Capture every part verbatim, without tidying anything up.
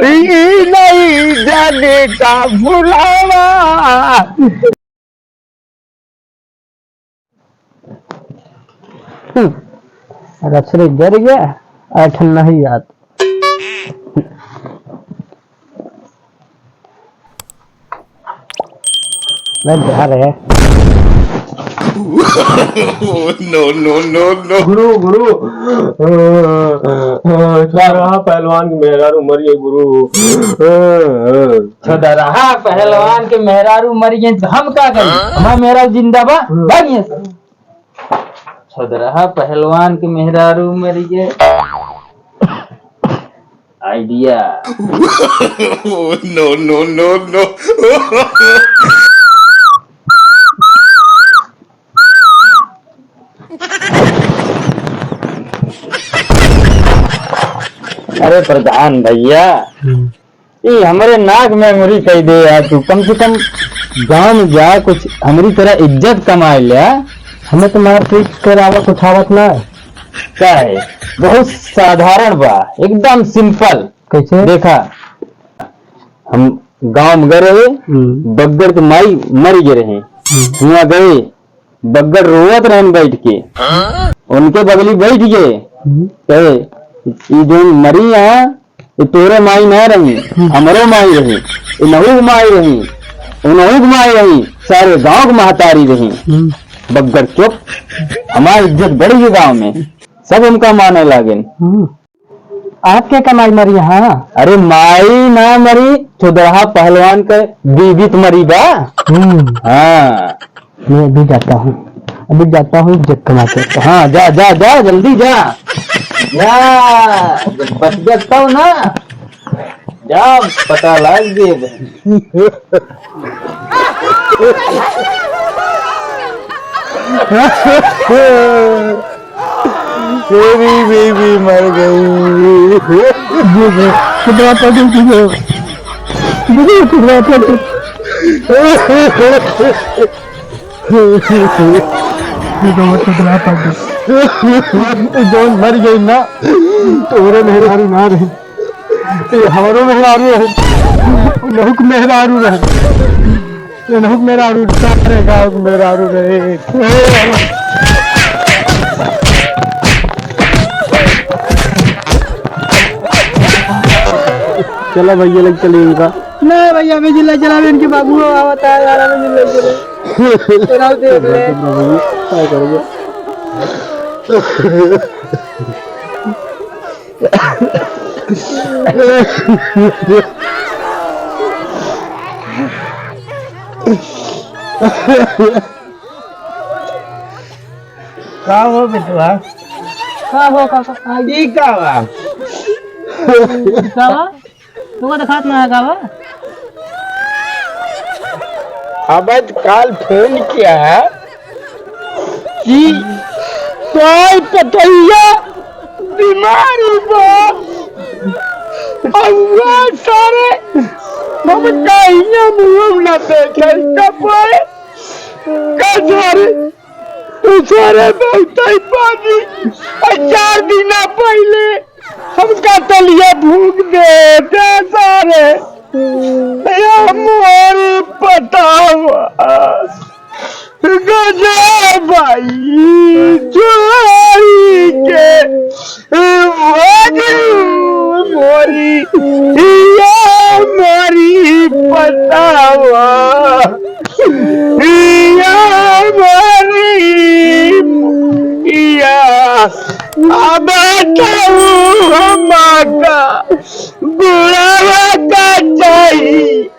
ई नहीं जाने का भुलावा। हम्म, रसरी जर गया, ऐठन नहीं याद। मैं जा रहे। No, no, no, no। गुरु, गुरु, अ, अ, अ, छोदरहा पहलवान के मेहरारू मर गई गुरु। अ, अ। छोदरहा पहलवान के मेहरारू मर गई, हम का करी? हमार मेहरारू जिंदा बा, भागिए से। छोदरहा पहलवान के मेहरारू मर गई। Idea। No, no, no, no। अरे प्रधान भैया, हम्म। ई हमरे नाक में अंगुरी कई दे यार तू। कम से कम गाँव में जा, कुछ हमरी तरह इज्जत कमाए ले। हमें तो मारपीट के अलावा कुछ आवत ना है। का है? बहुत साधारण बा, एकदम simple। कैसे? देखा, हम गाँव में गए रहे, हम्म। बग्गड़ के माई मर गए रहे। हम्म। हुआँ गए, बग्गड़ रोवत रहन बैठ के। उनके बगली बैठ गए। हम्म। कहे, "ई जोन मरी है, ई तोरे माई ना रही, हम्म। हमरो माई रही, इनहू के माई रही, उनहू के माई रही, सारे गाँव के महतारी रही।" हम्म। बग्गड़ चुप। हमार इज्जत बढ़ गई गाँव में, सब हमका माने लागेन। हम्म। आपके का माई मरी है? अरे माई ना मरी, छोदरहा पहलवान के बीबी त मरी बा। हम्म। हाँ। मैं अभी जाता हूँ, अभी जाता हूँ, इज्जत कमा के आता हूँ। हाँ, जा, जा, जा, जल्दी जा। जा, बच सकता हो ना, जा, पता लग गए। तेरी बीबी मर गई। खुदरा पकड़ के दो। दीदी, खुदरा पकड़। ये तो खुदरा पकड़। जौन मर गई ना, तोरे मेहरारू ना रही। ये हमरो मेहरारू रहे, उनहु के मेहरारू रहे, उनहु के मेहरारू, सारे गाँव के मेहरारू रहे। चला भैया, लग चले इनका। नहीं भैया, अभी जिला चला, इनके बाबू आवता है यार, अभी जिला चले। तेरा देख ले। क्या करेंगे? का हो बेटवा? का हो काका? ई का बा? का बा? तू को दिखात ना है का बा? अबे तो काल फोन किया है कि तोर पतैया बीमार बा। अउआ सारे हम कहिया मुँह ना देखे कबे। का सारे तू सारे बहुते पानी। आ चार दिना पहिले हमका तलिया फूँक दे, दे सारे। या मोरी पतावा, गजर भाई जोड़ी के भागलू मोरी, या मोरी पतावा, या मोरी, या अब तो हम का बुढ़ावा का जाई,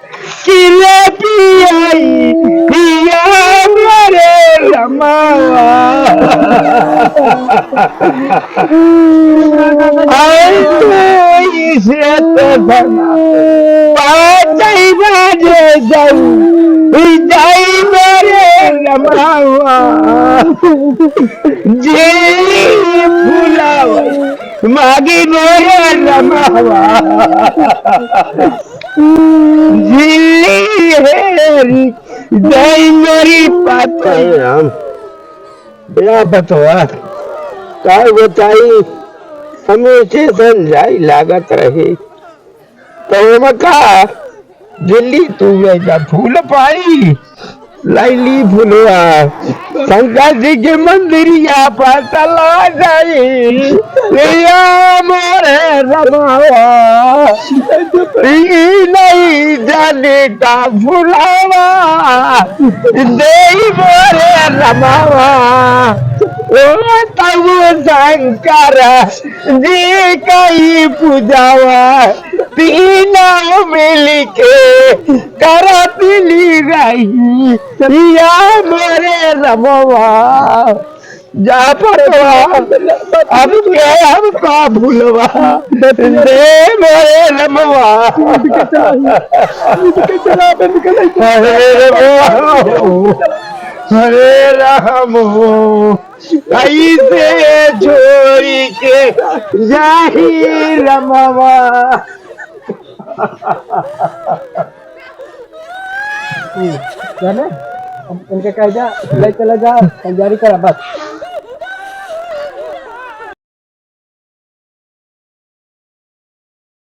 कि ले पियाई, पिया मोरे रमावा। आई तो इसे तो बना, पाँच ही बजे जाऊ, जाई मोरे रमावा। जी फुलावा। मागी मोरे रमावा। झिल्ली हेरी दई मोरी पाता। अरे राम, या बतवा, का बताई, हमें स्टेशन जाई लागत रही। तो ओमा का, जल्दी तू बेटा फूल पाई, लैली फुलवा, शंकर जी के मंदिरिया पर चला जाई। या मोरे रमावा, ई नहीं जाने का फुलावा, दे मोरे रमावा। ओ तब शंकर जी कई पूजावा, तीनों मिलके करत ली रही, या मोरे रमवा। जा परवा, अब के हम का भूलवा, दे मोरे रमवा। अरे रमवा, अरे राम हो। कैसे छोड़ी के जाही रमवा। जाने, अब इनके कह जा, ले चला जा, तैयारी करा बस।